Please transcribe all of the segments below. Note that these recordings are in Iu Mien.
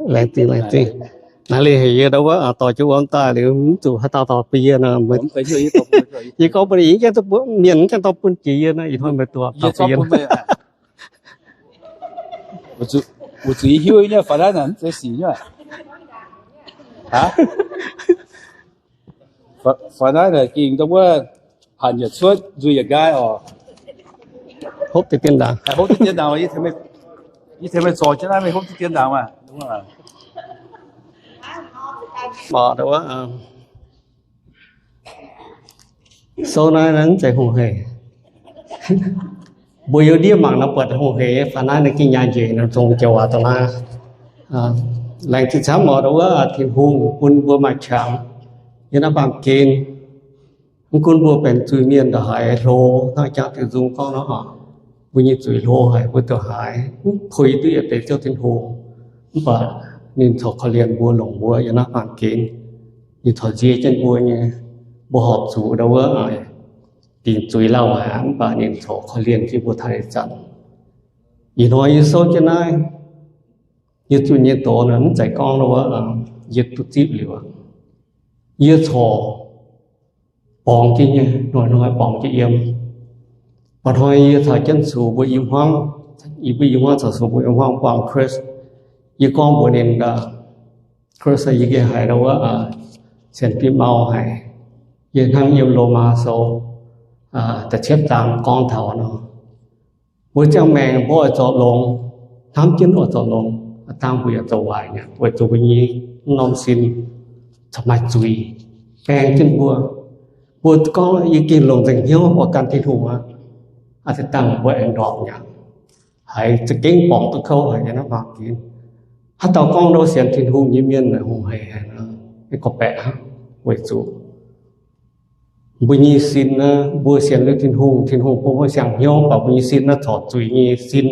Laengz zingh, laengz zingh. Naaiv liuz heuc yie ndau wuov dorh jienv wuom daaih liuz, mv zuqc haaix dauh dorh bun yie nor. Yie gorngv mbuo yie mienh mv gaengh dorh bun jiex yie nor, ih hnoi meih dorh bun yie. Weic zuqc yie hiuv nyei, fai naaiv naaic mv zeiz sic nyei. Fai naaiv naaic gengh ndau wuov hanc yietc cuotv, nzuih yietc nqaai oc. Hopv deix dien ndaangc, hopv deix dien ndaangc, yie tengx meih zorc jienv naaiv, meih hopv deix dien ndaangc maah. Sou naaiv mv zeiz hungh hec. Mbuo yiem ndiev mangc nor buatc hungh hec, fai naaiv ninh gengh nyaah njiec nor zong joux waac dongh naaiv. Laengz zingh camv oc, ndau wuov Tin-Hungh bun mbuo maaih qangx yiem naaiv baamh gen. Mv gunv mbuo benx zuiz-mienh ndongc haaix hlo, hnangv jangx diuh nzung gorngv nor, mbuo nyei zuiz hlo haic, mbuo ndongc haaix mv puix duqv yietc deix Ziouv Tin-Hungh. Mv baac ninh corc korv-lienh mbuo, longc mbuo yiem naaiv baamh gen. Ninh corc nzie jienv mbuo nyei, mbuo horpc zuqc ndau wuov dingc zuiz lauh haic, mv baac ninh corc korv-lienh jienv mbuo taux ih zanc. Ih hnoi yie souv jienv naaiv, yie zunh nyei doz naaic mv zeiz gorngv ndau wuov yie duqv zipv liuz. Yie corc borngz jienv nyei, hnoi-hnoi borngz jienv yiem. Mba'hnoi yie caux jienv sux mbuo i hmuangv, yie mbuo i hmuangv caux sux mbuo i hmuangv buangh Chris. Yie gorngv mbuox ninh, Chris, yie gengh haiz ndau wuov sienx fim mau haic. Yie hnangv yiem Lomaa Sou da'cietv zaang gorngv taux nor, mbuo ziangh maengc mbuo oix zorc longx, hnamv jienv oix zorc longx, aav dangh mbuo yaac zoux waaic nyei, weic zuqc mbuo nyei norm sin corc maaih zuiz baeng jienv mbuo. Mbuo gorngv yie gengh longc nzengc hnyouv oix gan Tin-Hungh aqv, aav dangh mbuo aengx ndorpc nyei. Haiz za'gengh borngz duqv kouv haic nyei naaiv baamh gen. Haaix dauh gorngv ndau sienx Tin-Hungh nyei mienh naaic hungh hec haic nor, gorngv-baeqc hnangv, weic zuqc mbuo nyei sin naaiv, mbuo sienx liuz Tin-Hungh, Tin-Hungh bun mbuo siang hnyouv, mv baac mbuo nyei sin naaiv corc zuiz nyei sin.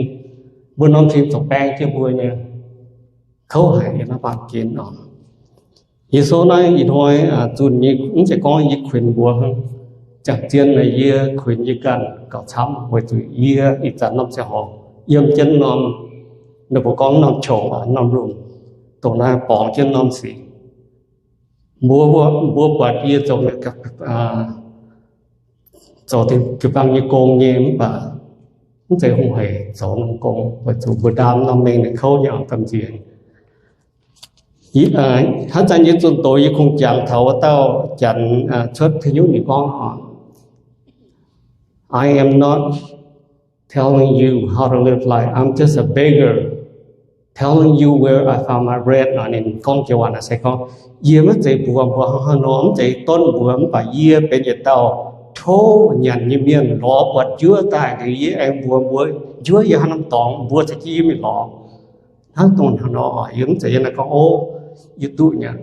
Mbuo norm sin corc baeng jienv mbuo nyei, kouv haic nyei naaiv baamh gen oc. Yie souv naaiv ih hnoi zunh nyei mv zeiz gorngv yie kuinx mbuox hnangv. Ziangh zien naaic yie kuinx yie ganh gauh camv, weic zuqc yie ih zanc norm ziangh hoc yiem jienv norm, ninh mbuo gorngv norm qongx, norm room, dongh naaiv borngz jienv norm sic. Mbuo, mbuo buatc yie zoux, zoux jiu-baang nyei gong nyei, mv baac mv zeiz hungh hec zoux norm gong, weic zuqc mbuo ndaam norm mengh ninh kouv nyei oc, gamh nziex. Hnangv zanc yie zunh doz yie kungx jangx taux wuov dauh janx cuotv taux nyutc ninh gorngv, I am not telling you how to live life. I'm just a beggar telling you where I found my bread. Nor ninh gorngv joux waac naaic se gorngv, yie maiv zeiz mbuox mbuo hnangv haaix nor, mv zeiz donv mbuox, mv baac yie benx yietc dauh tov nyanc nyei mienh lorz buatc njuov daaih liuz, yie aengx mbuox mbuo njuov yie haaix norm dorngx, mbuo caux jienv yie mingh lorz. Hnangv dongh hnangv nor, yie mv zeiz yie naaiv gorngv, ov, yie duqv nyanc,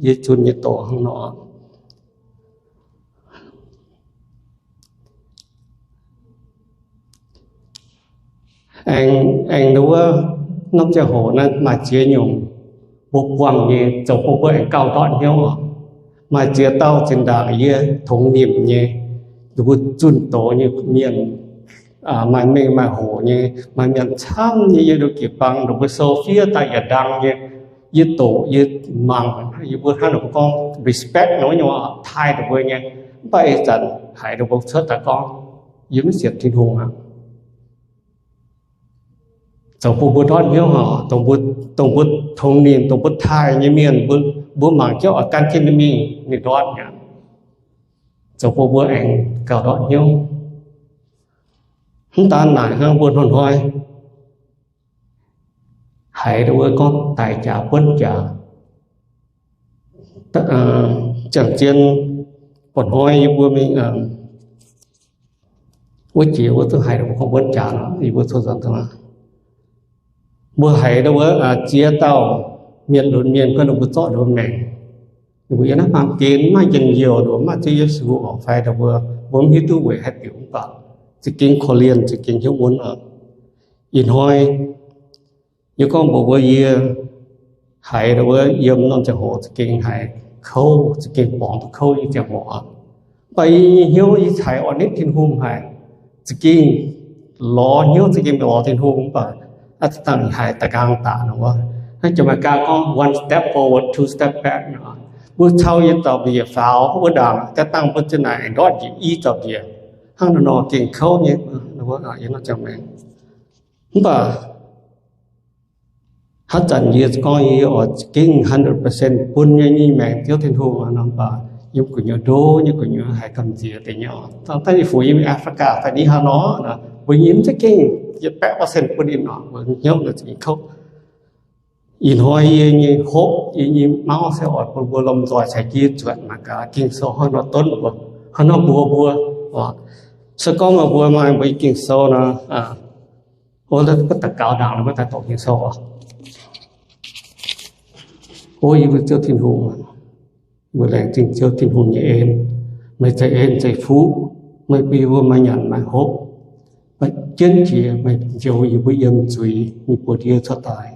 yie zunh nyei doz hnangv nor. Aengx, aengx nduov, norm ziangh hoc naaiv maaih ziex nyungc mbuo buangh nyei, zoux bun mbuo aengx gauh ndortv hnyouv oc. Maaih ziex dauh zinh ndaangc yie tongx nimc nyei, ninh mbuo zunh doz nyei mienh, maaih mengh maaih hoc nyei, maaih mienh camv nyei, yie ndau jiu-baang ndongc mbuo sou fiev daaih yaac ndang nyei. Yie doqc, yie mangc, yie mbuo hnangv ninh mbuo gorngv respect nor nyei, taaih ninh mbuo nyei. Mv baac ih zanc haiz ninh mbuo cuotv daaih gorngv, yie maiv sienx Tin-Hungh aqv. Zoux bun mbuo ndortv hnyouv oc, dongh mbuo, dongh mbuo tongx nimc, dongh mbuo taaih nyei mienh, mbuo, mbuo mangc jienv oix gan jienv ninh mingh, ninh ndortv mi'aqv. Zoux bun mbuo aengx gauh ndortv hnyouv. Mv daan naaic hnangv, mbuo hnoi-hnoi haiz ndau wuov gorngv daic jaax buonv jaax. Ziangh zien, mba'hnoi yie mbuo mingh wuov jiex wuov duqv haiz ndau wuov gorngv buonv jaax, yie mbuo cuotv nzuonx daaih, mbuo haiz ndau wuov ziex dauh mienh lunx mienh gorngv ninh mbuo zorqv ninh mbuo maengc. Ninh mbuo yiem naaiv baamh gen maiv njien-youh, ninh mbuo maiv maaih Ziouv Yesu oc, fai ninh mbuo Mbuo mv hiuv duqv weic haaix diuc mv baac za'gengh korv-lienh, za'gengh hnyouv mun aqv. Ih hnoi yie gorngv mbuox mbuo, yie haiz wuov yiem norm ziangh hoc za'gengh haiz kouv, za'gengh borngz duqv kouv nyei ziangh hoc aqv. Mv baac yie nyei hnyouv yie caux orn nitv Tin-Hungh haic, za'gengh lorz hnyouv, za'gengh lorz Tin-Hungh, mv baac aav dangh haiz da'nqaang daaih nor wuov, hnangv jiex maaih gaang gorngv one step forward, two step back nor. Mbuo cau nyei dauh mbuo yietc faaux wuov ndaangc, daaih dangh mbuo ziouc naaic ndortv njiec i dauh njiec. Hnangv nor nor gengh kouv nyei, yie nor ziangh maengc. Mv baac haaix zanc yie gorngv yie oix za'gengh hundred percent bun nyei nyei maengc Ziouv Tin-Hungh nor, mv baac yiem gu'nyuoz ndo nyei, gu'nyuoz haiz gamh nziex deix nyei oc. Dangh yie funx yiem Africa daaih ni hnangv nor, mbuo nyei mv za'gengh yietc baeqv percent bun ninh nor, mbuo hnyouv naaic za'gengh kouv. Ih hnoi yie nyei hopv, yie nyei mauv se oix bun mbuo lomh nzoih caux jienv zuotc mangc gaax Ging-Sou hnangv nor donv mbuo, hnangv nor mbuox mbuo. Se gorngv meih mbuo maaih mbuo nyei Ging-Sou nor, o, mbuo daux gaux ndaangc, mbuo daaih doqc Ging-Sou oc. O, yie mbuo Ziouv Tin-Hungh, mbuo laengz zingh Ziouv Tin-Hungh nyei en. Meih zeiz en zeiz fuqv, meih bun yie mbuo maaih nyanc maaih hopv, jienv jiex meih njoux yie mbuo yiem zuiz nyei buoz-ndiev cuotv daaih.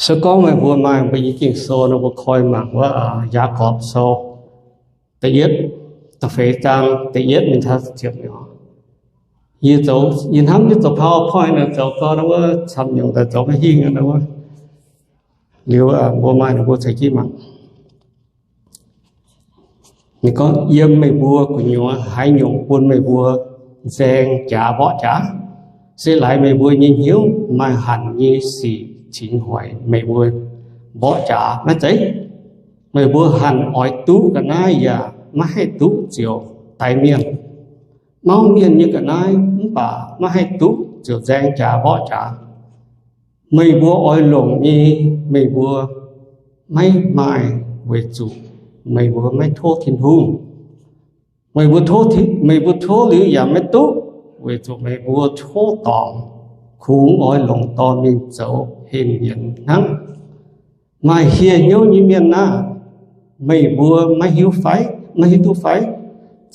Se gorngv meih mbuo maaih mbuo nyei Ging-Sou nor, mbuo koi mangc wuov Yaagorpc Sou da'yietv, da'feix zaang, da'yietv mingh taux ziepc nyei. Yie zoux, yie hnamv yie zoux PowerPoint nor, zoux gau nor wuov camv nyungc daaih zoux maiv hingh nor wuov. Liuz mbuo maaih ninh mbuo caux jienv mangc. Ninh gorngv, yiem meih mbuo gu'nyuoz haaix nyungc bun meih mbuo nzaeng jaax mborqv jaax, se laaix meih mbuo nyei hnyouv maaih hanc nyei sic cingx hoic meih mbuo mborqv jaax maiv zeiz? Meih mbuo hanc oix duqv ga'naaiv yaac maiv haih duqv ziouc daix mienh. Mauv mienh nyei ga'naaiv mv baac maiv haih duqv ziouc nzaeng jaax mborqv jaax. Meih mbuo oix longc nyei, meih mbuo maiv maaih weic zuqc meih mbuo maiv tov Tin-Hungh. Meih mbuo tov, meih mbuo tov liuz yaac maiv duqv weic zuqc meih mbuo tov dorngc kungx oix longc dorh mingh zoux heh nyienz hnangv. Maaih hieh hnyouv nyei mienh aah! Meih mbuo maiv hiuv fai, maiv hiuv duqv fai?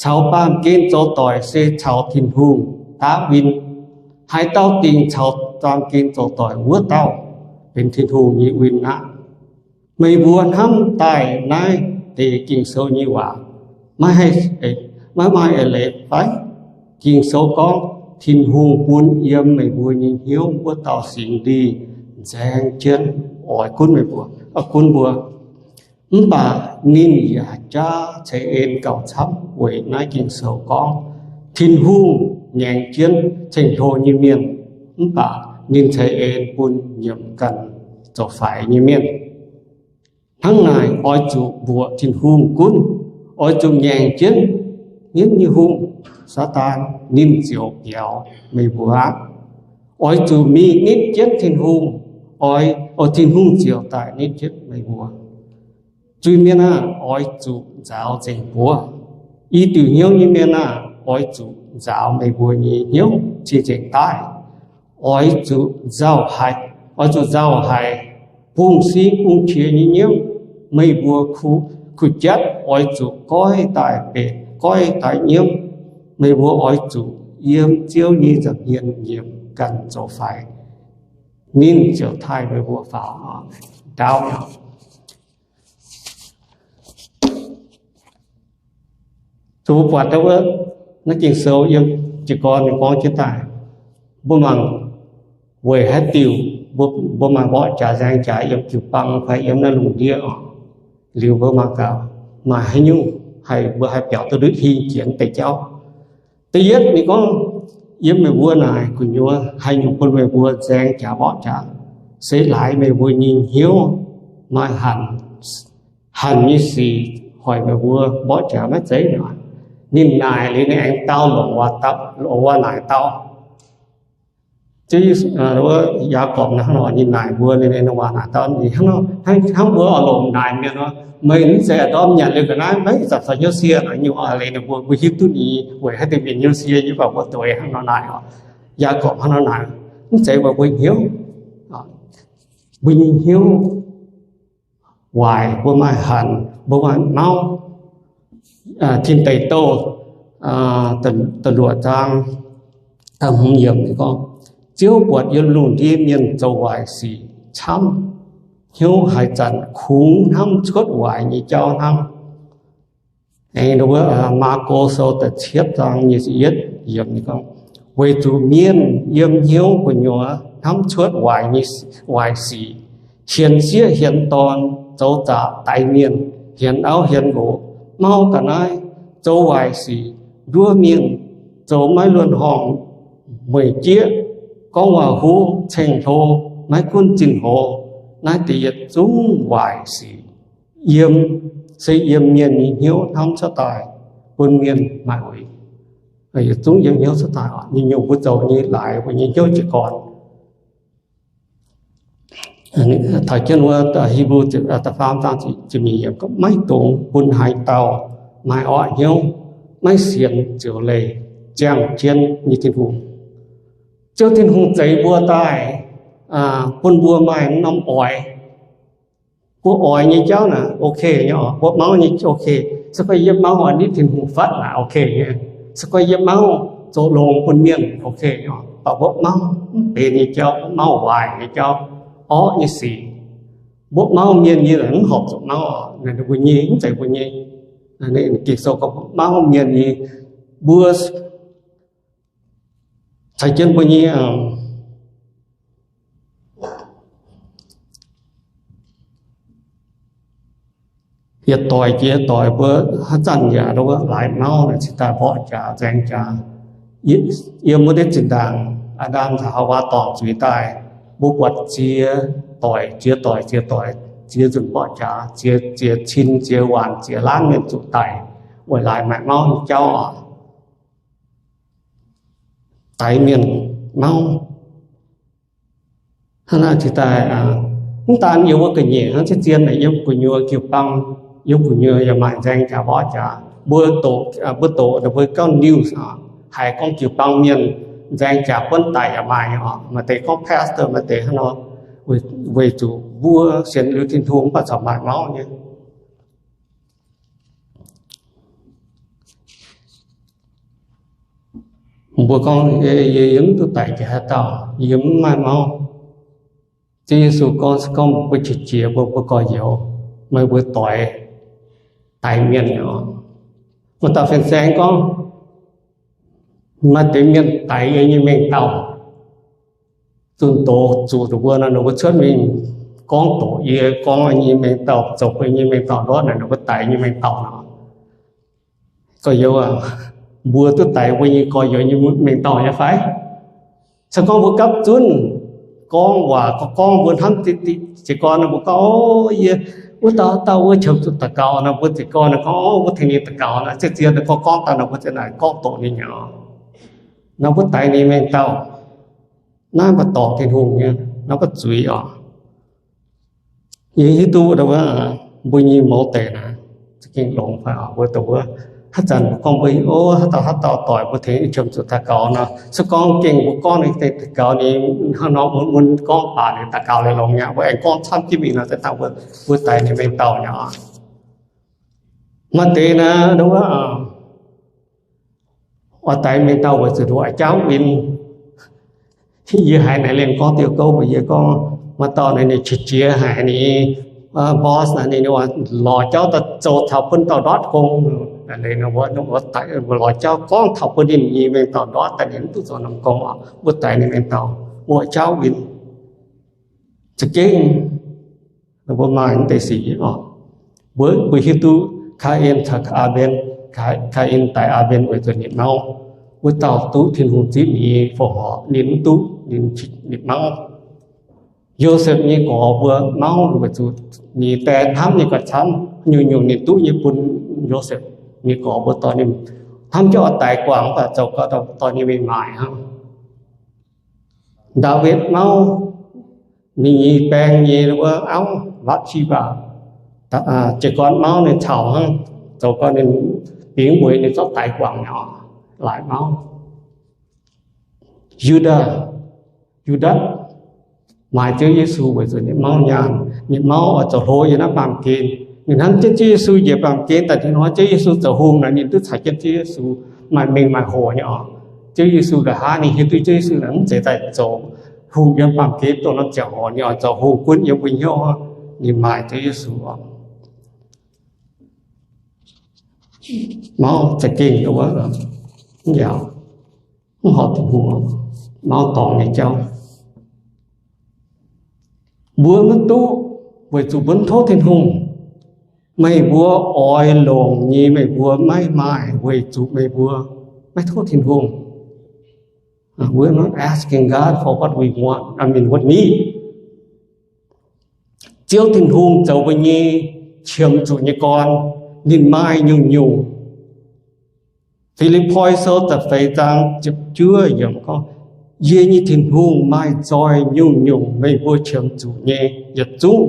Caux baamh gen zoux doic se caux Tin-Hungh daav win. Haaix dauh dingc caux baamh gen zoux doic, wuov dauh benx Tin-Hungh nyei win aqv. Meih mbuo hnamv daaih naaiv deix Ging-Sou nyei waac maiv haih, maiv maaih eix leiz fai? Ging-Sou gorngv, Tin-Hungh bun yiem meih mbuo nyei hnyouv wuov dauh Singx Lingh nzaeng jienv oix gunv meih mbuo, gunv mbuo. Mv baac ninh yaac jaav ceix en gauh camv weic naaiv Ging-Sou gorngv, Tin-Hungh ngaengc jienv ceng-hlo nyei mienh, mv baac ninh ceix en bun nyiemc ganh zoux faix nyei mienh. Hnangv naaic, oix zuqc mbuoqc Tin-Hungh gunv, oix zuqc ngaengc jienv hniev nyei hungh, Saadaan, ninh ziouc biaux meih mbuo aqv. Oix zuqc mingh nitv jienv Tin-Hungh, oix, Tin-Hungh ziouc daaih nitv jienv meih mbuo. Zuiz-mienh aah! Oix zuqc nzaaux nzengc mbuox. I diuc hnyouv nyei mienh aah! Oix zuqc nzaaux meih mbuo nyei hnyouv cing-nzengc daaih. Oix zuqc nzauh haic, oix zuqc nzauh haic, bungx-sing bungx-qiex nyei nyiemv. Meih mbuo kuh, kuh jatv oix zuqc goiv daaih benx goiv daaih nyiemv. Meih mbuo oix zuqc yiem Ziouv nyei nza'hmien nyiemc ganh zoux faix. Ninh ziouc taaih meih mbuo faaux ndaauv. Zuqc mbuo buatc wuov naaiv Ging-Sou yiem jiez gorn ninh gorngv jienv daaih, mbuo mangc weic haaix diuc mbuo, mbuo maaih mborqv jaax nzaeng jaax yiem jiu-baang fai yiem naaiv lungh ndiev oc. Liuz mbuo mangc gaax maaih haaix nyungc haih, mbuo haih biaux duqv ndutv hingh jiex deix jauv. Da'yietv ninh gorngv, yiem meih mbuo naaic gu'nyuoz haaix nyungc bun meih mbuo nzaeng jaax mborqv jaax, se laaix meih mbuo nyei hnyouv maaih hanc, hanc nyei sic hoic meih mbuo mborqv jaax maiv zeiz nor? Ninh naaic liuz ninh aengx dau longc waac, longc waac naaic dau. Ziouv Yesu, wuov Yaagorpc hnangv nor ninh naaic mbuo, ninh waac naaic dau ninh hnangv, hnangv mbuo oix longc naaic mienh nor, meih mv zeiz a'ndorm nyanc liuz ga'naaiv maiv zanc caux hnyouv sie nor, nyungc a'hneiv ninh mbuo, mbuo hiuv duqv ninh weic haaix diuc mienh hnyouv sie nyei, mv baac mbuo doix hnangv nor naaic oc. Yaagorpc hnangv nor naaic, mv zeiz meih mbuo hnyouv, mbuo nyei hnyouv waaic, mbuo maaih hanc, mbuo maaih mauv, tin deic douh, da'luoqc zaang, da'hmz yiemc gorngv, Ziouv buatc yiem lungh ndiev mienh zoux waaic sic camv hnyouv haaix zanc kungx hnamv cuotv waaic nyei jauv hnangv. Aengx wuov, Maako Sou da'cietv zaang nyic ziepc yietv yiemc gorngv, Weic zuqc mienh yiem hnyouv gu'nyuoz hnamv cuotv waaic nyei, waaic sic, hienx sieqv hienx dorn, zoux zaqc daix mienh, hienx auv hienx nqox, mauv ga'naaiv, zoux waaic sic, nduov mienh, zoux maiv luonx horngh, mueic jieqv, gorngv waac-huv, ceng-hlo, maiv gunv zinh hoz, naaiv deix yietc zungv waaic sic yiem, se yiem mienh nyei hnyouv hnamv cuotv daaih bun mienh maaic wuic. Yietc zungv yiem hnyouv cuotv daaih oc. Nyungc-nyungc mbuo zoux nyei laaix mbuo nyei hnyouv jiez gorn. Taux jienv wuov Hipv^lu da'faam zaang ziepc nyeic yiemc gorngv, Maiv dungx bun haaix dauh maaih orqv hnyouv, maiv sienx ziouc leih ziangh jienv nyei Tin-Hungh. Ziouv Tin-Hungh zeix mbuo daaih bun mbuo maaih norm oix. Mbuo oix nyei jauv naaic ok nyei oc, mbuo mauv nyei ok. Se gorngv yie mauv oix nitv Tin-Hungh fatv naaic ok nyei. Se gorngv yie mauv zoux longx bun mienh ok nyei oc. Mv baac mbuo mauv mv benx nyei jauv, mbuo mauv waaic nyei jauv, orqv nyei sic, mbuo mauv mienh nyei, mv horpc zuqc mauv oc. Naaic ninh mbuo nyei, mv zeiz mbuo nyei. Ging-Sou gorngv mbuo mauv mienh nyei, mbuo caux jienv mbuo nyei yietc doic jiex doic mbuo haaix zanc yaac laaix mauv naaic cingx daaih mborqv jaax nzaeng jaax. Yiem wuov deix zinh ndaangc Aa^ndam caux Haawaa dorngc zuiz daaih, mbuo buatc ziex doic ziex doic ziex doic ziex nzunc mborqv jaax, ziex, ziex cin ziex waanc ziex laanv mienh zuqc daic weic laaix maaih mauv nyei jauv oc. Daix mienh mauv. Hnangv naaiv cingx daaih, mv daan yiem wuov ga'nyiec hnangv, zien-zien naaic yiem gu'nyuoz jiu-baang, yiem gu'nyuoz yaac maaih nzaeng jaax mborqv jaax. Mbuo doqc, mbuo doqc mbuo gauh news oc, haiz gorngv jiu-baang mienh nzaeng jaax buonv daic yaac maaih oc. Maaih deix gorngv pastor, maaih deix hnangv nor, weic zuqc mbuo sienx liuz Tin-Hungh mv baac corc maaih mauv nyei. Mbuo gorngv, yie, yie mv duqv daic jiex haaix dauh, yie mv maaih mauv. Ziouv Yesu gorngv, se gorngv mbuo qiex jiez mbuo, mbuo gorx-youz, meih mbuo doix daix mienh nyei oc. Wuov dauh fin-saeng gorngv, maaih deix mienh daix yie nyei mengh dauh. Zunh doz zuqc ninh mbuo nor, ninh mbuo cuotv mingh gorngv doqc yie, gorngv yie nyei mengh dauh, zoux bun yie nyei mengh dauh ndortv naaic, ninh mbuo daix yie nyei mengh dauh nor. Gorx-youz aac, mbuo duqv daix mbuo nyei gorx-youz nyei mengh dauh nyei fai? Se gorngv mbuo gapv zunv gorngv waac, gorngv mbuo hnamv diqv diqv jiez gorn, mbuo gorngv, O, yie wuov dauh dauh wuov qiemx zuqc daux gaux nor, mbuo jiez gorn gorngv, O, mbuo tengx ninh daux gaux nor, zien-zien ninh gorngv gorngv daaih nor, mbuo ziouc naaic gorngv doqc ninh nyei. Nor mbuo daix ninh mengh dauh. Naaiv mbuo dorh Tin-Hungh nyei, naaiv mbuo zuiz oc. Yie hiuv duqv mbuo nyei mouz deix naaic za'gengh longx fai oc. Mbuo dongh wuov, haaix zanc mbuo gorngv mbuo, O, haaix dauh haaix dauh doic mbuo tengx qiemx zuqc daux gaux nor, se gorngv gengh mbuo gorngv ninh daux gaux ninh hnangv nor, mun mun gorngv baac ninh daux gaux liuz longx nyei. Mbuo aengx gorngv camv jienv mingh nor, daaih mbuo, mbuo daix ninh mengh dauh nyei oc. Maaih deix naaic, wuov, oix daix mengh dauh weic zuqc nduov jaauv win. Yie haiz naaic lengh gorngv diuh gouv mbuox yie gorngv, maaih dauh naaic ninh qiex jiez haic, ninh boss naaic ninh lorz jauv daaih zoux taux bun dauh ndortv gong. Lorz jauv gorngv taux bun ninh nyei mengh dauh ndortv daaih, ninh mv duqv zoux norm gong oc. Mbuo daix ninh mengh dauh, wuov jaauv win. Za'gengh mbuo maaih mv deix sic oc. Mbuo, mbuo hiuv duqv Kaa^en caux Aa^mben, Kaa^en daix Aa^mben weic zuqc ninh mauv. Wuov dauh duqv Tin-Hungh zipv ninh nyei fongc horc, ninh mv duqv, ninh, ninh mauv. Yosepv nyei gorx mbuo mauv weic zuqc ninh daeng hnamv nyei gauh camv, nyungc-nyungc ninh duqv nyei bun Yosepv nyei gorx mbuo dorh ninh, hnamv jienv oix daix guangc mv baac zoux gau dorh ninh mingh maaic hnangv. Ndaawitv mauv ninh nyei baeng nyei wuov auv, Mbatc^si^mbaa, jiez gorn mauv ninh caux hnangv, zoux gau ninh bingx mueiz ninh zorqv daix guangc nyei oc, laaix mauv. Yu^ndaa, Yu^ndaatc maaiz Ziouv Yesu weic zuqc ninh mauv nyaanh, ninh mauv oix zoux hlo yiem naaiv baamh gen. Ninh hnamv jienv Ziouv Yesu njiec baamh gen daaih, ninh hnoi Ziouv Yesu zoux hungh naaic, ninh duqv caux jienv Ziouv Yesu maaih mengh maaih hoc nyei oc. Ziouv Yesu nqa'haav ninh hiuv duqv Ziouv Yesu naaic mv zeiz daaih zoux hungh yiem baamh gen dongh norm ziangh hoc nyei oc, zoux hungh gunv yiem mbuo hnyouv, ninh maaih Ziouv Yesu oc. Mauv za'gengh wuov, mv horpc Tin-Hungh, mauv dorngx nyei jauv. Mbuo maiv duqv weic zuqc mbuo mv tov Tin-Hungh. Meih mbuo oix longc nyei meih mbuo maiv maaih weic zuqc meih mbuo maiv tov Tin-Hungh. We're not asking God for what we want, I mean, what need. Ziouv Tin-Hungh zoux mbuo nyei qiemx zuqc nyei gorn, ninh maaih nyungc-nyungc. Fi^lipv^poi Sou da'feix zaang ziepc juov yiemc gorngv, Yie nyei Tin-Hungh maaih nzoih nyungc-nyungc meih mbuo qiemx zuqc nyei yietc zungv.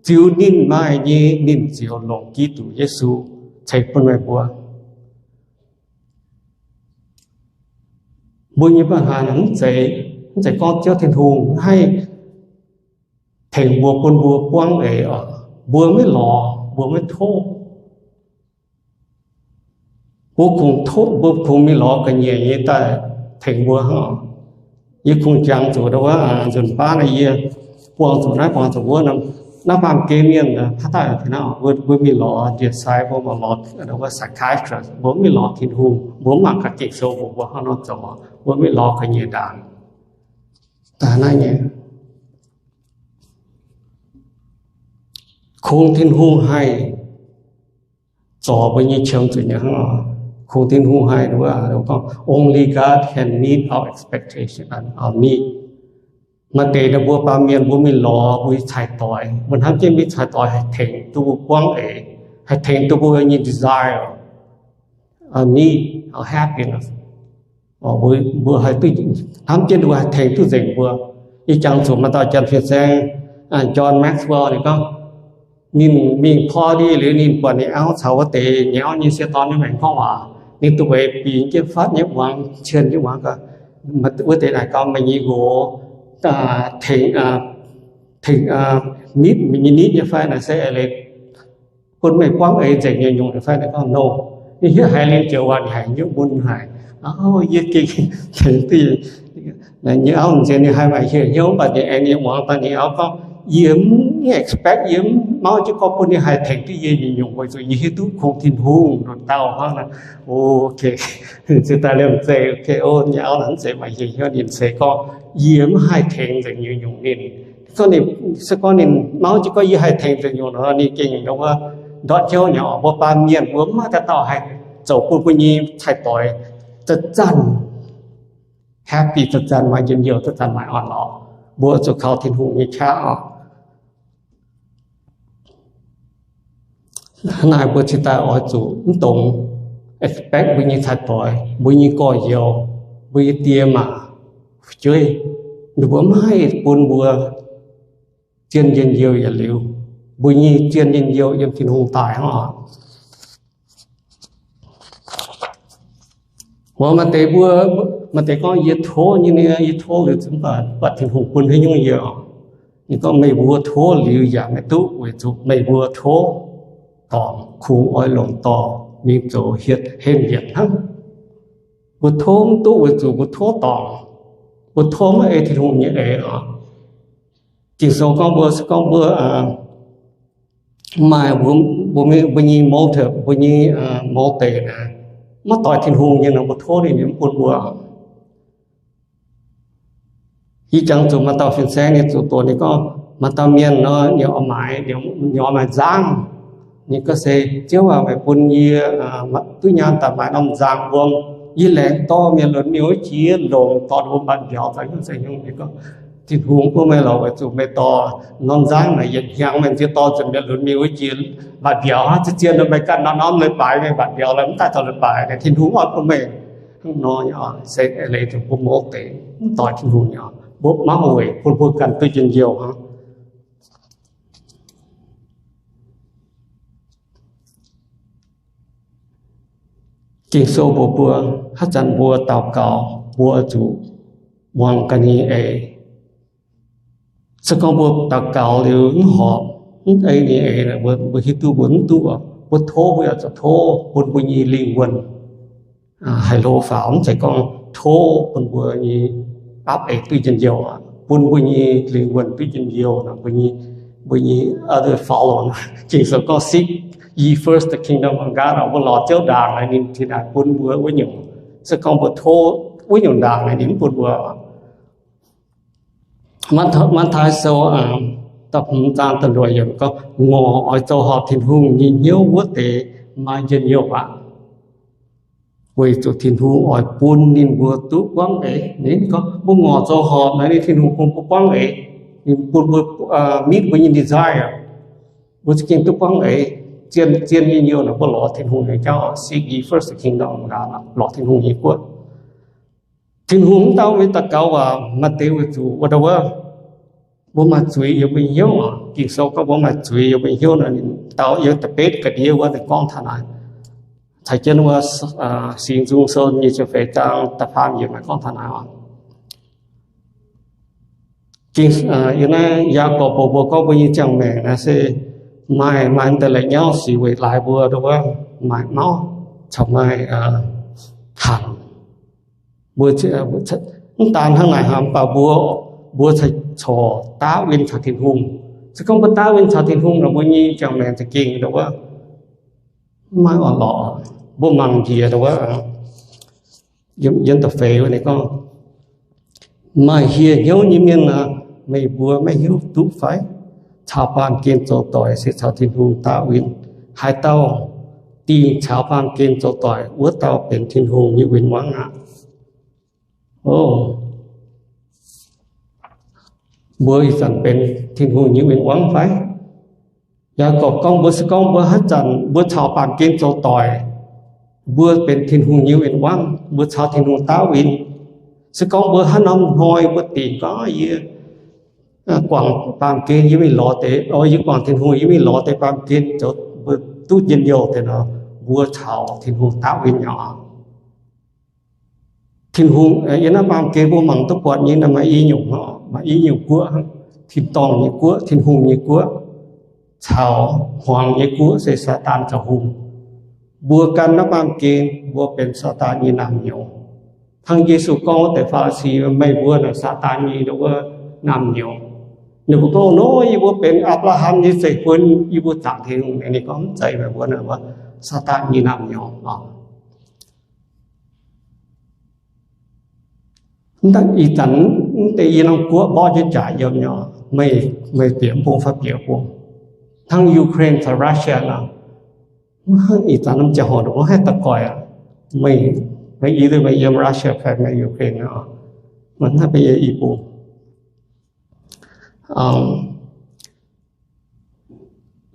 Ziux ninh maaih nyei ninh ziouc longc Giduc Yesu ceix bun meih mbuo. Mbuo nyei ba'hnangv mv zeiz, mv zeiz gorngv Ziouv Tin-Hungh mv haih tengx mbuo bun mbuo buangv eix oc. Mbuo maiv lorz, mbuo maiv tov. Mbuo kungx tov, mbuo kungx mingh lorz ga'nyiec nyei daaih tengx mbuo hnangv. Yie kungx jangx zuqc wuov, nzunc baav naaiv yie buangh zuqc naaiv buangh zuqc wuov, naaiv baamh gen mienh haaix dauh, mbuo mingh lorz ndie-sai, mbuo mingh lorz wuov psychiatrist, mbuo mv mingh lorz Tin-Hungh, mbuo mv mangc gaax Ging-Sou mbuox mbuo hnangv nor zoux, mbuo mv mingh lorz ga'nyiec ndaangc. Daaih naaiv nyei, kungx Tin-Hungh haih zorc mbuo nyei qiemx zuqc nyei hnangv nor. Kungx Tin-Hungh haih, wuov gorngv, Only God can meet our expectation, our need. Maaih deix ninh mbuo baamh mienh mbuo mingh lorz mbuo nyei cai-doix, mbuo hnamv jienv mbuo nyei cai-doix haih tengx duqv mbuo buangv eix, haih tengx duqv mbuo nyei desire, need, our happiness. Mbuo haih duqv hnamv jienv ninh mbuo haih tengx duqv nzengc mbuo. Yie jangx zuqc maaih dauh janx-fin-saeng, John Maxwell, ninh gorngv, ninh mingh party liuz ninh buatc ninh auv caux wuov deix nyei auv nyei sie dorn nyei maengc gorngv waac, ninh duqv weic bingx jienv fatv nyei muangx, cien jienv muangx gaax, wuov deix naaic gauh meih nyei nqox, tengx, tengx, nitv meih nyei nitv nyei fai naaic se eix leiz bun meih buangv eix nzengc nyei nyungc fai? Naaic gorngv, No. Ninh hiuv haiz liuz joux waac, ninh haiz hnyouv mun haic. Yie gengh tengx duqv nyei auv nzengc. Ninh haih maaih hieh hnyouv, mv baac ninh aengx ninh muangx daaih ninh auv gorngv, Yie mv expect, yie mv mauv jienv gorngv bun ninh haih tengx duqv yie nyei nyungc, weic zuqc yie hiuv duqv kungx Tin-Hungh nduqc dauh hnangv naaic. O, se daaih liemh zeih, o, nyei auv naaic mv zeiz maaih hieh hnyouv, ninh se gorngv, Yie mv haih tengx nzengc nyei nyungc. Ninh gorngv ninh, se gorngv ninh mauv jienv gorngv yie haih tengx nzengc nyungc nor, ninh gengh ndortv hnyouv nyei. Mbuo baamh mienh mbuo mv maaih dauh dauh haih zoux bun mbuo nyei cai-doix zanc-zanc happy, zanc-zanc maaih njien-youh, zanc-zanc maaih orn-lorqc. Mbuo zuqc kaux Tin-Hungh nyei qaqv oc. Hnangv naaic mbuo cingx daaih oix zuqc mv dungx expect mbuo nyei cai-doix, mbuo nyei gorx-youz, mbuo nyei die maac, fu'jueiv, ninh mbuo maiv haih bun mbuo zien njien-youh yietc liuz. Mbuo nyei zien njien-youh yiem Tin-Hungh daaih hnangv oc. Mbuo maaih deix mbuo, maaih deix gorngv, Yie tov nyei, yie tov liuz mv baac Tin-Hungh bun haaix nyungc yie oc. Ninh gorngv, Meih mbuo tov liuz yaac maiv duqv, weic zuqc meih mbuo tov dorngc kungx oix longc dorh mingh zoux hietv hemv yietc hnangv. Mbuo tov mv duqv weic zuqc mbuo tov dorngc. Mbuo tov maiv ei Tin-Hungh nyei eix oc. Ging-Sou gorngv mbuo, se gorngv mbuo maaih mbuo, mbuo nyei motive, mbuo nyei motive naaic, maiv doix Tin-Hungh nyei nor, mbuo tov ninh, ninh mv bun mbuo. Yie jangx zuqc maaih dauh fin-saeng ninh zuqc doqc, ninh gorngv maaih dauh mienh nor, ninh oix maaiz, ninh oix maaiz nzangv. Ninh gorngv, Se Ziouv aac, meih bun yie duqv nyaanh daaih maaiz norm nzangc wuom. Yie laengz dorh mienh lunx mingh wuov jiex longc dorh wuom mbatc mbiauz daaih hnyouv se hnyouv. Ninh gorngv, Tin-Hungh bun meih lorqc, weic zuqc meih dorh norm nzangv naaic yietc hnyangx meih nziex dorh nzunc mienh lunx mingh wuov jiex mbatc mbiauz hnangv. Zien-zien nor meih ganh norm-norm leiz-baaix, meih mbatc mbiauz lorqc, mv daaih dorh leiz-baaix naaic, Tin-Hungh oix bun meih hnangv nor. Se leiz zuqc mbuo mouz deix mv doix Tin-Hungh nyei, mbuo maiv weic bun mbuo ganh duqv njien-youh hnangv. Ging-Sou mbuox mbuo, haaix zanc mbuo daux gaux, mbuo zuqc muangx ganh nyei eix. Se gorngv mbuo daux gaux liuz mv horpc, mv ei ninh eix, mbuo hiuv duqv mbuo mv duqv, mbuo tov mbuo yaac zuqc tov bun mbuo nyei lingh wuonh. haiz hlo faaux, mv zeiz gorngv tov bun mbuo nyei aapv eix duqv njien-youh, bun mbuo nyei lingh wuonh duqv njien-youh nor, mbuo nyei, mbuo nyei other follow. Ging-Sou gorngv, Seek ye first the kingdom of God, mbuo lorz Ziouv ndaangc naaic, ninh cingx daaih bun mbuo wuov nyungc. Se gorngv mbuo tov wuov nyungc ndaangc naaic, ninh mv bun mbuo. Matv^taai Sou da'hmz zaang da'luoqc yiemc gorngv, Ngorc oix zoux horpc Tin-Hungh nyei hnyouv wuov deix maaih njien-youh aqv, weic zuqc Tin-Hungh oix bun ninh mbuo duqv buangv eix. Ninh gorngv mbuo ngorc zoux horpc naaic, ninh, Tin-Hungh bun mbuo buangv eix. Ninh bun mbuo, mitv mbuo nyei desire, mbuo za'gengh duqv buangv eix. Zien, zien njien-youh naaic mbuo lorz Tin-Hungh nyei jauv, Seek ye first the kingdom of God, lorz Tin-Hungh nyei guoqv. Tin-Hungh mv dau mingh daux gaux waac maaih deix weic zuqc wuov, ndau wuov, mbuo maaih zuiz yiem mbuo hnyouv oc. Ging-Sou gorngv mbuo maaih zuiz yiem mbuo hnyouv nor, ninh dau yiem da'betv ga'ndiev wuov ninh gorngv taux naaic. Caux jienv wuov, Singx Nzung Sou nyic ziepc feix zaang da'faam yiemc maaih gorngv taux naaiv oc. Yiem naaiv Yaagorpc mbuox mbuo gorngv mbuo nyei ziangh maengc naaiv se maaih, maaih deix la'nyauv sic weic laaix mbuo ndau wuov, maaih mauv caux maaih hanc. Mv daan hnangv naaic hnangv, mv baac mbuo, mbuo corc daav win caux Tin-Hungh. Se gorngv mbuo daav win caux Tin-Hungh nor, mbuo nyei ziangh maengc za'gengh ndau wuov maiv orn-lorqc. Mbuo mangc njiec ndau wuov, yiem da'feix wuov ninh gorngv, Maaih hieh hnyouv nyei mienh aah! Meih mbuo maiv hiuv duqv fai? Caux baamh gen zoux doic se caux Tin-Hungh daav win. Haaix dauh dingh caux baamh gen zoux doic, wuov dauh benx Tin-Hungh nyei win-wangv aqv. O, mbuo ih zanc benx Tin-Hungh nyei win-wangv fai? Yaagorpc gorngv mbuo, se gorngv mbuo haaix zanc mbuo caux baamh gen zoux doic, mbuo benx Tin-Hungh nyei win-wangv, mbuo caux Tin-Hungh daav win. Se gorngv mbuo haaix norm hnoi mbuo dingc gorngv, Yie guangc baamh gen yie mingh lorz deix, o, yie guangc Tin-Hungh yie mingh lorz deix baamh gen zoux mbuo duqv njien-youh deix nor, mbuo caux Tin-Hungh daav win nyei oc. Tin-Hungh, yiem naaiv baamh gen mbuo mangc duqv buatc nyei, maaih i nyungc nor, maaih i nyungc guoqv, tin-dorngh nyei guoqv, Tin-Hungh nyei guoqv, caux hmuangx nyei guoqv se Saadaan zoux hungh. Mbuo gan naaiv baamh gen mbuo benx Saadaan nyei naamh nyouz. Hnangv Yesu gorngv wuov deix Faa^li^si, Meih mbuo naaic Saadaan nyei wuov naamh nyouz. Ninh mbuo gorngv, Nor, yie mbuo benx Apc^laa^ham nyei zeiv-fun, yie mbuo zaangc Tin-Hungh. Ninh gorngv, Mv zeiz, meih mbuo naaic wuov Saadaan nyei naamh nyouz oc. Ih zanc mv deix yie norm guoqv mborqv jienv jaax yiem nyei, meih bieqc mv bung fai bieqc bung. Hnangv Ukraine caux Russia nor, mv hnangv ih zanc norm ziangh hoc nor mv haih daux goix aqv. Meih, meih either meih yiem Russia fai meih Ukraine nor, mv haih benx i bung.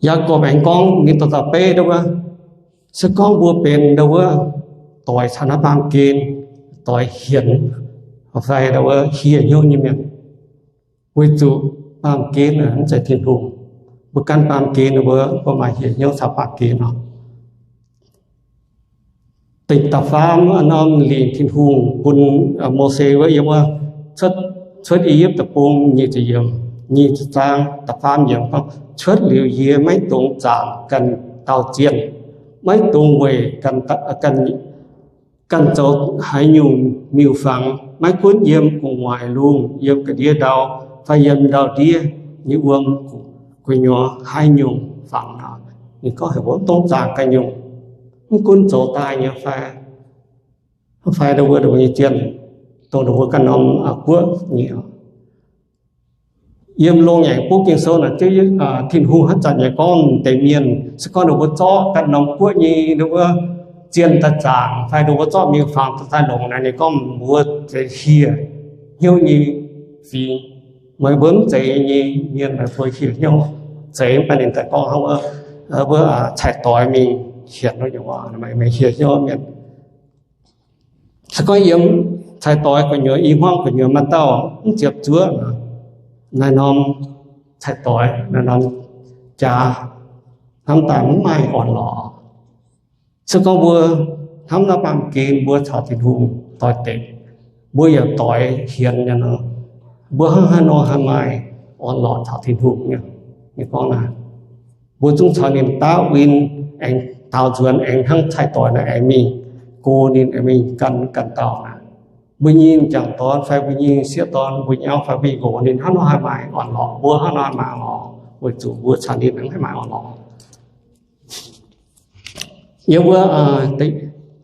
Yaagorpc aengx gorngv ninh da'da'beiv ndau wuov, se gorngv mbuo benx ndau wuov doic caux naaiv baamh gen, doic hienx fai ndau wuov hieh hnyouv nyei mienh, weic zuqc baamh gen mv zeiz Tin-Hungh. Mbuo gan baamh gen mbuo, mbuo maaih hieh hnyouv caux baamh gen oc. Da'faam, da'faam norm lingc Tin-Hungh bun Mose wuov yiem wuov Cuotv I^yipv Deic-Bung nyic ziepc yiemc, nyic ziepc zaang da'faam yiemc gorngv, Cuotv liuz yie maiv dungx zaangc ganh dauh zienh, maiv dungx weic ganh zoux haaix nyungc miuc-fangx, maiv gunv yiem gu'nguaaic lungh, yiem ga'ndiev ndau, fai yiem ndau-ndiev nyei wuom gu'nyuoz haaix nyungc fangx nor. Ninh gorngv heuc mbuo mv dungx zaangc ganh nyungc, mv gunv zoux daaih nyei fai, fai ndau wuov nyei zienh, dongh ndau wuov ganh norm guoqv nyei. Yiem Loz-Ngaengc Buv Ging-Sou naaic, Tin-Hungh haaix zanc yaac gorngv deix mienh, se gorngv ndau wuov zorqv ganh norm guoqv nyei ndau wuov zienh daaih zaangc, fai ndau wuov zorqv miuc-fangx daaih longc naaic, ninh gorngv mbuo zeiz hieh hnyouv nyei fingx. Meih mbuo mv zeiz nyei mienh, meih mbuo hieh hnyouv. Zeiz mv baac ninh daaih gorngv hnangv wuov, wuov cai-doix mingh hienx wuov nyungc, meih hieh hnyouv mienh. Se gorngv yiem cai-doix gu'nyuoz, i hmuangv gu'nyuoz maaih dauh mv ziepc zuoqv, naaiv norm cai-doix, naaiv norm jaax, hnamv daaih mv maaih orn-lorqc. Se gorngv mbuo hnamv naaiv baamh gen mbuo caux Tin-Hungh doix-dekc, mbuo yaac doix hienx nyei nor, mbuo hnangv haaix nor haih maaih orn-lorqc caux Tin-Hungh nyei? Ninh gorngv naaic, mbuo zungv caux ninh daav win, aengx daaux nzuonx, aengx hnangv cai-doix naaic aengx mingh gox ninh mingh ganh, ganh dauh naaic. Mbuo nyei m'jangc dorn fai mbuo nyei sieqv dorn, mbuo nyei auv fai mbuo nyei nqox, ninh hnangv nor haih maaih orn-lorqc, mbuo hnangv nor haih maaih orn-lorqc, weic zuqc mbuo caux ninh haih maaih orn-lorqc. Yiem wuov,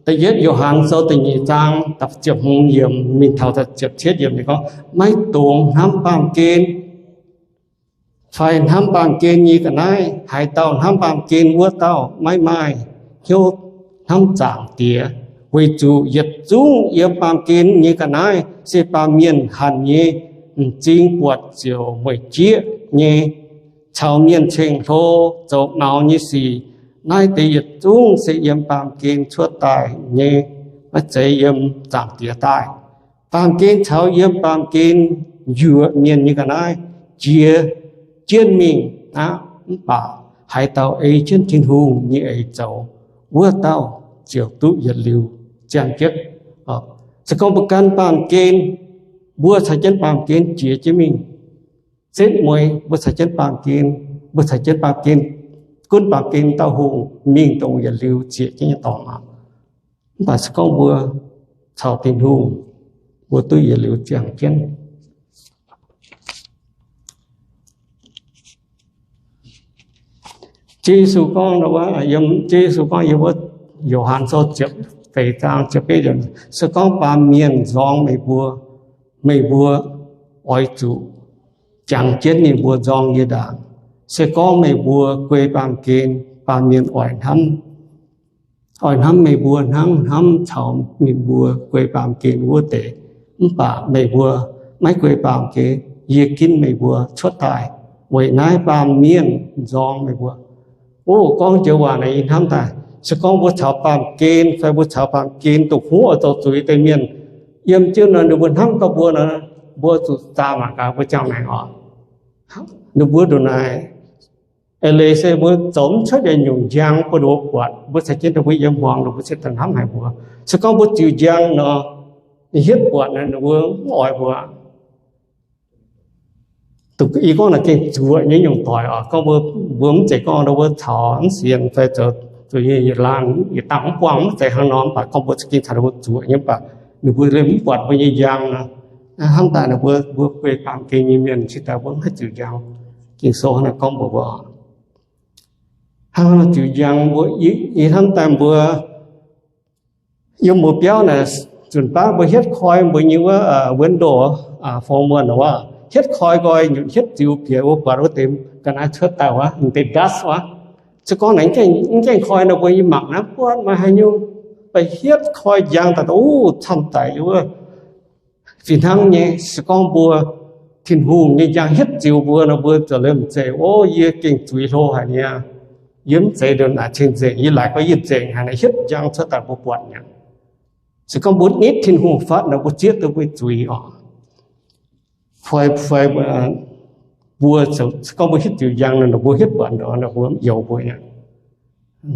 da'yietv Yo^han Sou da'nyeic zaang da'ziepc hmz yiemc mingh taux da'ziepc cietv yiemc ninh gorngv, maiv dungx hnamv baamh gen fai hnamv baamh gen nyei ga'naaiv. Haaix dauh hnamv baamh gen, wuov dauh maiv maaih hnyouv hnamv Zaangc Diex, weic zuqc yietc zungv yiem baamh gen nyei ga'naaiv se baamh mienh hanc nyei, m'zing buatc ziouc mueic jieqv nyei, caux mienh ceng-hlo zoux maux nyei sic. Naaiv deix yietc zungv se yiem baamh gen cuotv daaih nyei, maiv zeiz yiem Zaangc Diex daaih. Baamh gen caux yiem baamh gen yuoqc mienh nyei ga'naaiv jiex jienv mingh aqv. Mv baac haaix dauh ei jienv Tin-Hungh nyei eix zoux, wuov dauh ziouc duqv yietc liuz ziangh jienv. Se gorngv mbuo gan baamh gen, mbuo caux jienv baamh gen jiex jienv mingh, setv mueiz mbuo caux jienv baamh gen, mbuo caux jienv baamh gen, gunv baamh gen dauh hungh mingh dongh yietc liuz zieqc jienv nyei dorngx aqv. Mv baac se gorngv mbuo caux Tin-Hungh, mbuo duqv yietc liuz ziangh jienv. Ziouv Yesu gorngv, Ziouv Yesu gorngv yiem wuov Yo^han Sou ziepc feix zaang ziepc betv yiemc, se gorngv baamh mienh nzorng meih mbuo, meih mbuo oix zuqc jangx jienv ninh mbuo nzorng yie ndaangc. Se gorngv meih mbuo guei baamh gen, baamh mienh oix hnamv, oix hnamv meih mbuo hnangv hnamv caux ninh mbuo guei baamh gen wuov deix. Mv baac meih mbuo maiv guei baamh gen yie ginv meih mbuo cuotv daaih, weic naaiv baamh mienh nzorng meih mbuo. O, gorngv joux waac naaic yie hnamv daaih, se gorngv mbuo caux baamh gen fai mbuo caux baamh gen dongh huv oix zoux zuiz deix mienh, yiem jienv nor ninh mbuo hnamv gau mbuo nor, mbuo zuqc zaah mangc gaax mbuo ziangh maengc oc. Ninh mbuo ndongc naaic, eix leiz se mbuo zoux mv cuotv yietc nyungc njang bun ninh mbuo buatc, mbuo caux jienv ninh mbuo yiem hmuangx, ninh mbuo se daaih hnamv haic mbuo. Se gorngv mbuo ziux njang nor, ninh hietv buatc naaic ninh mbuo mv oix mbuo. Yie gorngv naaic gengh zuoqc nyei nyungc doic oc. Gorngv mbuo, mbuo mv zeiz gorngv ninh mbuo caux mv sienx fai zoux zuiz nyei yietc laangh yietc dangh mv buangh, mv zeiz hnangv nor. Mv baac gorngv mbuo za'gengh caux ninh mbuo zuoqc nyei, mv baac ninh mbuo liemh mv buatc mbuo nyei njang nor, hnamv daaih ninh mbuo, mbuo guei baamh gen nyei mienh cingx daaih mbuo mv haih ziux njang. Ging-Sou hnangv naaic gorngv mbuox mbuo. Hnangv naaic ziux njang mbuo, ih hnamv daaih mbuo yiem mbuo biauv naaic, zunc baav mbuo hietv koi mbuo nyei wuov window, fong muonh wuov, hietv koi nqoi nyutc hietv ziux bieqc wuov, buatc wuov deix ga'naaiv cuotv daaih wuov, deix dust wuov. Se gorngv naaic mv gaengh koi nor, mbuo nyei mangc naaiv buatc maaih haaix nyungc, mv baac hietv koi njang daaih, o, camv daic wuov. Fih hnangv nyei, se gorngv mbuo Tin-Hungh nyei njang hietv ziux mbuo nor, mbuo ziouc liemh zeiz, o, yie gengh zuiz hlo haic niaa. Yie mv zeiz ndongc naaic cing-nzengc, yie laaic gorngv yie nzengc haic naaic, hietv njang cuotv daaih mbuo buatc mi'aqv. Se gorngv mbuo nitv Tin-Hungh fatv nor, mbuo zieqv duqv mbuo nyei zuiz oc. Fai, fai mbuo, se gorngv mbuo hietv ziux njang nor, mbuo hietv buatc nor, mbuo youx mbuo aqv.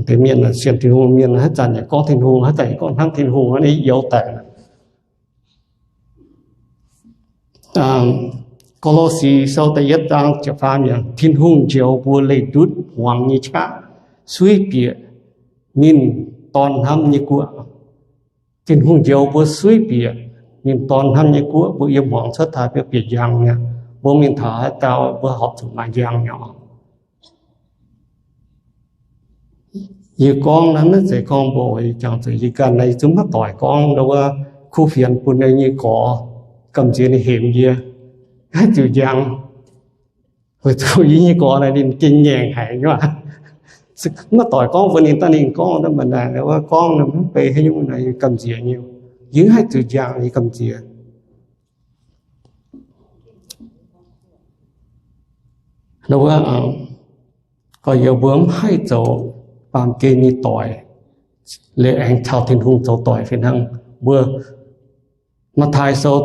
Deix mienh sienx Tin-Hungh mienh haaix zanc yaac gorngv Tin-Hungh, haaix zanc yaac gorngv hnamv Tin-Hungh, youx daic. Ko^lo^si Sou da'yietv zaang ziepc faam yiemc, Tin-Hungh njoux mbuo leih ndutv hmuangx nyei qaqv, suiv bieqc ninh dorn hnamv nyei guoqv. Tin-Hungh njoux mbuo suiv bieqc ninh dorn hnamv nyei guoqv, mbuo yiem hmuangx cuotv daaih bieqc njang mi'aqv. Mbuo mingh taux haaix dauh mbuo horpc zuqc maaih njang mi'aqv. Yie gorngv naaiv maiv zeiz gorngv mbuox yie jangx zuqc yie ganh naaiv, yie zungv maiv doic gorngv wuov kuv fienx bun nyei gorx gamh nziex ninh hemx yie, haaix ziux njang. Weic zuqc yie nyei gorx naaiv ninh gengh ngaengc haic nyei. Maiv doic gorngv bun ninh, dangh ninh gorngv daaih mv baac naaic wuov gorngv mv bei haaix nyungc naaic gamh nziex nyei. Yie haaix ziux njang yie gamh nziex. Wuov, gorx-youz mbuo mv haih zoux baamh gen nyei doic, liuz aengx caux Tin-Hungh zoux doic fih hnangv. Mbuo Matv^taai Sou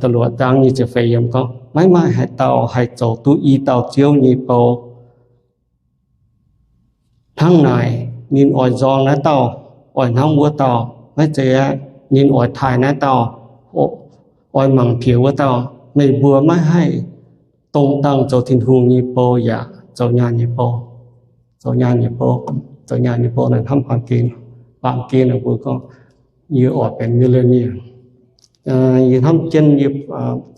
da'luoqc zaang nyic ziepc feix yiemc gorngv, maiv maaih haaix dauh haih zoux duqv i dauh Ziouv nyei bou. Hnangv naaic, ninh oix nzorng naaiv dauh, oix hnamv wuov dauh. Maiv zeiz aqv, ninh oix taaih naaiv dauh, oix mangc piex wuov dauh. Meih mbuo maiv haih dongh dangh zoux Tin-Hungh nyei bou yaac zoux nyaanh nyei bou. Zoux nyaanh nyei bou, zoux nyaanh nyei bou naaic hnamv baamh gen. Baamh gen ninh mbuo gorngv, yie oix benx millionaire. Yie hnamv jienv yie,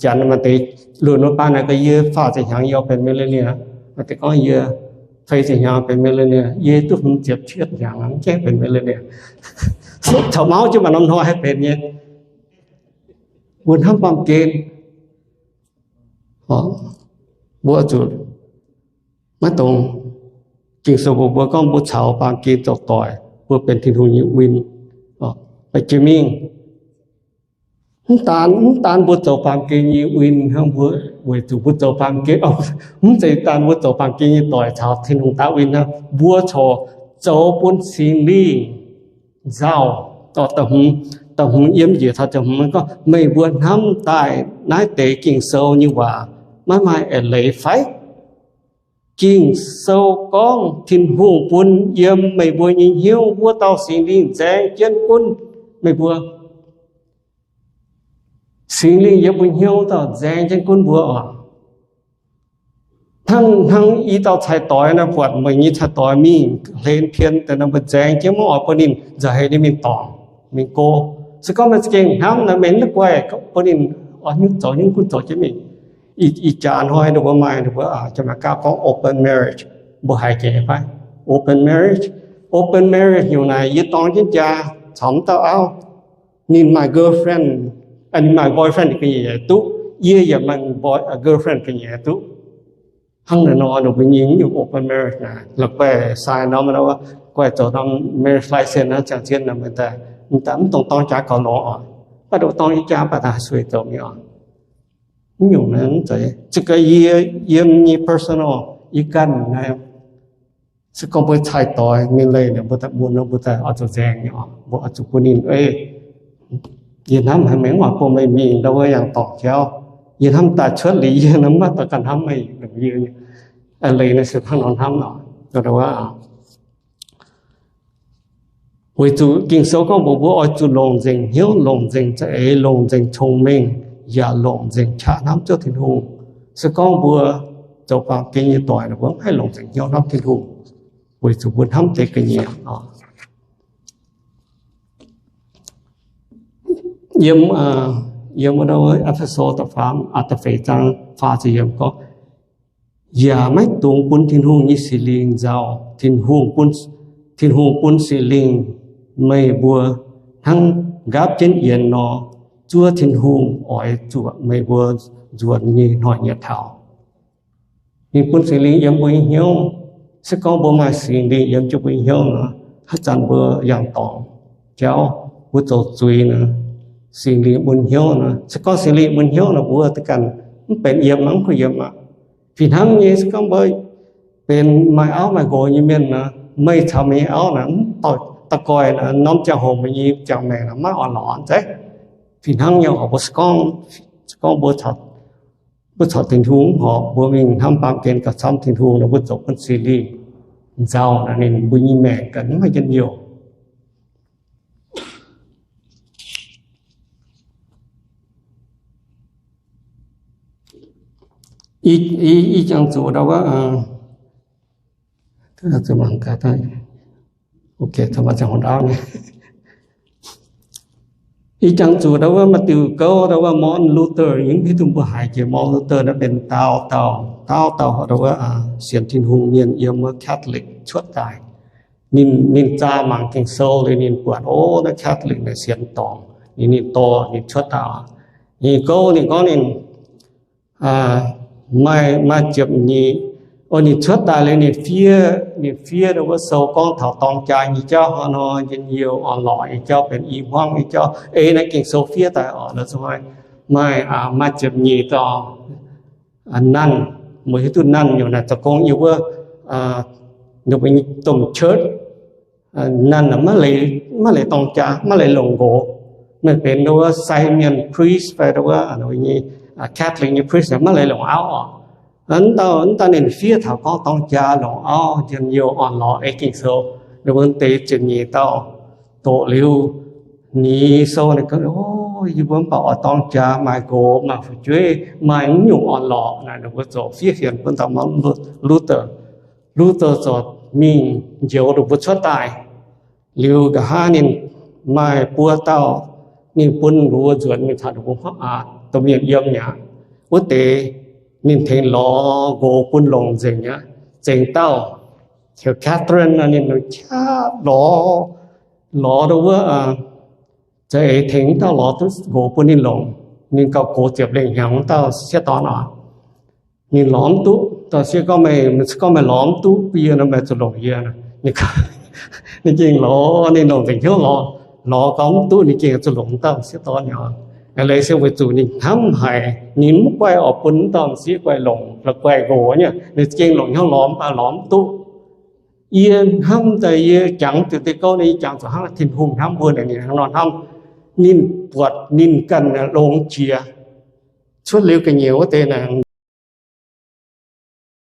janx maaih deix lunh wuov baac naaic gorngv, yie faah ziepc hnyangx yie oix benx millionaire. Maaih deix gorngv, yie feix ziepc hnyangx benx millionaire. Yie duqv hmz ziepc cietv hnyangx mv gaengh benx millionaire. Taux mauv jienv maaih norm hnoi haih benx nyei. Mbuo hnamv baamh gen, mbuo zuqc maiv dungx, Ging-Sou mbuox mbuo gorngv mbuo caux baamh gen zoux doic, mbuo benx Tin-Hungh nyei win. Meih jiex mingh, mv daan, mv daan mbuo zoux baamh gen nyei win hnangv, mbuo weic zuqc mbuo zoux baamh gen, mv zeiz daan mbuo zoux baamh gen nyei doic caux Tin-Hungh daav win hnangv, mbuo corc zoux bun Singx Lingh nzauh. Da'hmz, da'hmz yiem njiec taux da'hmz gorngv, meih mbuo hnamv daaih naaiv deix Ging-Sou nyei waac maiv maaih eix leiz fai? Ging-Sou gorngv Tin-Hungh bun yiem meih mbuo nyei hnyouv wuov dauh Singx Lingh nzaeng jienv gunv meih mbuo. Singx Lingh yiem mbuo hnyouv dauh nzaeng jienv gunv mbuo oc. Hnangv, hnangv i dauh cai-doix naaiv, buatc meih nyei cai-doix mingh hlen pien daaih nor, mbuo nzaeng jienv maiv oix bun ninh nzauh heix ninh mingh dorngc, mingh go. Se gorngv meih za'gengh hnamv naaic, meih mv guaih bun ninh oix nyungc zoux nyungc gunv zoux jienv mingh. Ih jaax hnoi ninh mbuo maaih, ninh mbuo Janx-Meigaa gorngv open marriage. Mbuo haiz jiex fai? Open marriage, open marriage nyungc naaic yie dorng jienv jaa caux m'dauh auv. Ninh maaih girlfriend, ninh maaih boyfriend ga'nyiec duqv. Yie yaac maaih girlfriend ga'nyiec duqv. Hnangv naaiv nor, ninh mbuo nyei nyungc open marriage naaic, la'guaih sign norm, guaih zoux norm marriage license naaiv, ziangh zien naaic, mv dongh dorng jaa gauh longx oc. Baac dorng jaa baac daaih sueih zoux mingh oc. Mv nyungc naaiv zeiz, za'gengh yie, yiem nyei personal, yie ganh naaiv, se gorngv mbuo cai-doix mingh leih naaic, mbuo daaih mun nor, mbuo daaih oix zuqc nzaeng nyei oc. Mbuo oix zuqc bun ninh, ei, yie hnamv haiz meih mv oix bun meih mingh ndau wuov yangh dorngc jauv. Yie hnamv daaih cuotv liuz yie nor maiv daaih ganh hnamv meih, yie leiz naaiv se hnangv nor hnamv oc. Weic zuqc Ging-Sou gorngv mbuox mbuo oix zuqc longc nzengc hnyouv, longc nzengc za'eix, longc nzengc cong-mengh, yaac longc nzengc qaqv hnamv zuov Tin-Hungh. Se gorngv mbuo zoux baamh gen nyei doic, mbuo mv haih longc nzengc hnyouv hnamv Tin-Hungh, weic zuqc mbuo hnamv deix ga'nyiec oc. Yiem, yiem wuov E^fe^so da'faam, da'feix zaang faah ziepc yiemc gorngv, yaac maiv dungx bun Tin-Hungh nyei Singx Lingh nzauh. Tin-Hungh bun, Tin-Hungh bun Singx Lingh meih mbuo hnangv nqaapv jienv yienx nor, zuov Tin-Hungh oix zuoqc meih mbuo nzuonx nyei hnoi-nyieqc taux. Ninh bun Singx Lingh yiem mbuo nyei hnyouv. Se gorngv mbuo maaih Singx Lingh yiem jienv mbuo nyei hnyouv nor, haaix zanc mbuo yangh dorngc jauv, mbuo zoux zuiz nor, Singx Lingh mun hnyouv nor, se gorngv Singx Lingh mun hnyouv nor, mbuo daaih ganh mv benx yiem aqv, mv kuh yiem aqv. Fih hnangv nyei, se gorngv mbuo benx maaih auv maaih nqox nyei mienh nor, meih caux meih nyei auv naaic mv daux goih nor, norm ziangh hoc meih nyei ziangh maengc naaic maiv orn-lorqc zeiv. Fih hnangv nyei oc, mbuo se gorngv, se gorngv mbuo caux, mbuo caux Tin-Hungh mv horpc, mbuo mingh hnamv baamh gen gauh camv Tin-Hungh nor, mbuo zoux bun Singx Lingh nzauh naaic, ninh mbuo nyei maengc ganh maiv njien-youh. I, i, i jangx zuqc ndau wuov, i jangx zuqc ndau wuov, maaih diuc gouv ndau wuov Martin Luther, yie mv hiuv duqv mbuo haiz jiex Martin Luther naaiv benx daauh dauh, daauh dauh ndau wuov sienx Tin-Hungh mienh yiem wuov Catholic cuotv daaih. Ninh, ninh zaah mangc Ging-Sou liuz ninh buatc, o, naaiv Catholic naaic sienx dorngc. Ninh, ninh dorh ninh cuotv daaih. Ninh gouv, ninh gorngv ninh maaih, maaih ziepc nyeic, o, ninh cuotv daaih liuz ninh fiev, ninh fiev ndau wuov sou gorngv taux dorng jaa nyei jauv hnangv nor, njien-youh orn-lorqc nyei jauv, benx i hmuangv nyei jauv. Ei naaiv Ging-Sou fiev daaih oc, la'zoi maaih, maaih ziepc nyeic dauh nanv, mbuo hiuv duqv nanv nyungc naaic zoux gong yiem wuov, mbuo nyei domh church. Nanv maiv leiz, maiv leiz dorng jaa, maiv leiz longc nqox. Maiv benx ndau wuov sai mienh priest fai ndau wuov nyei Catholic nyei priest maiv leiz longc auv oc. Mv dauh, mv dauh ninh fiev taux gorngv dorng jaa, longc auv, njien-youh orn-lorqc ei Ging-Sou. Ninh mbuo deix ziepc nyeic dauh doqc liuz, ninh sou ninh gorngv, o, yie mbuo mv baac oix dorng jaa, maaih nqox, maaih fu'jueiv, maaih mv nyungc orn-lorqc naaic, ninh mbuo ziouc fiev fienx bun dauh Martin Luther. Luther ziouc mingh njoux ninh mbuo cuotv daaih. Liuz nqa'haav ninh maaih buo dauh, ninh bun nduov nzuonx mingh taux nduov mbuo hmuangv aqv, domh mienh yiem mi'aqv. Wuov deix ninh tengx lorz nqox bun longc nzengc aqv. Zengc dauh, heuc Catherine nor, ninh qaqv lorz, lorz duqv wuov, za'eix tengx dauh lorz duqv nqox bun ninh longc. Ninh gauh gox ziepc lengh hnyangx, dauh sieqv dorn oc. Ninh lorz mv duqv. Dauh sieqv gorngv, Meih, meih gorngv meih lorz mv duqv bun yie nor, meih zuqc longc yie. Ninh gengh lorz, ninh longc nzengc hnyouv lorz, lorz gauh mv duqv, ninh gengh zuqc longc dauh sieqv dorn nyei. Aa, leiz se weic zuqc ninh hnamv haic, ninh mv guaih oix bun dauh m'sieqv guaih longc, la'guaih nqox nyei. Ninh gengh longc hnyouv lorz, mv baac lorz mv duqv. Yie hnamv daaih, yie jangx deix gouv nyei, yie jangx zuqc hnangv Tin-Hungh hnamv mbuo naaic, ninh hnangv nor hnamv. Ninh buatc ninh ganh longx jiex, cuotv liuz ga'nyiec wuov deix naaic,